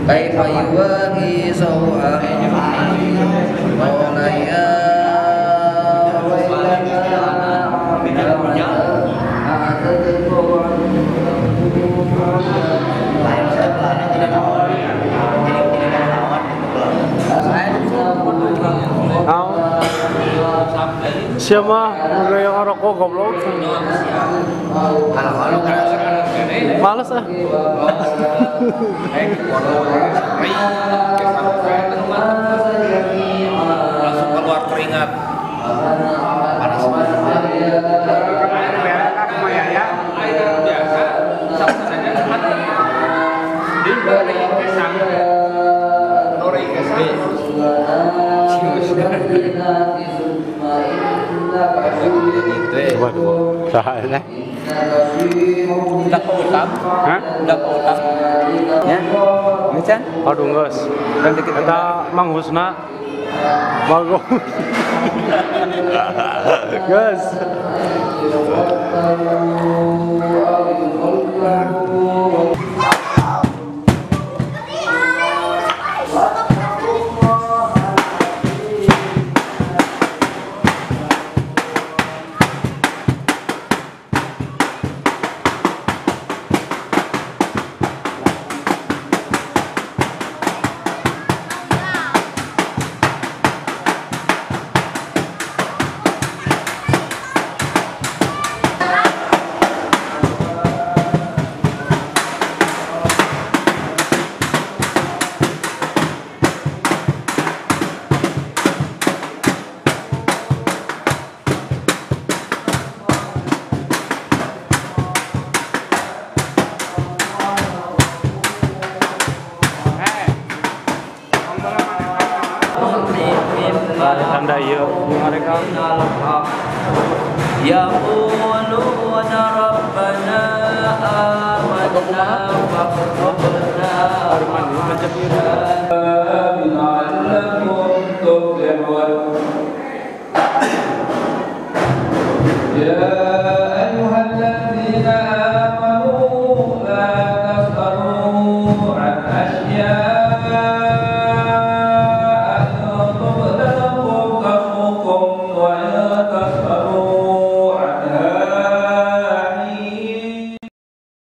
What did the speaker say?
كيف يواري سوءة قال يا ويلتى أعددت Siapa gaya ngerokok goblok? Males ah. Langsung keluar keringat. Panas banget. Coba soalnya. Udah keutap? Hah? Udah keutap. Ya? Macan? Aduh geus. Eta Mang Husna. Bagus. Geus. Tanda iya mereka yaquluna rabbana amanna.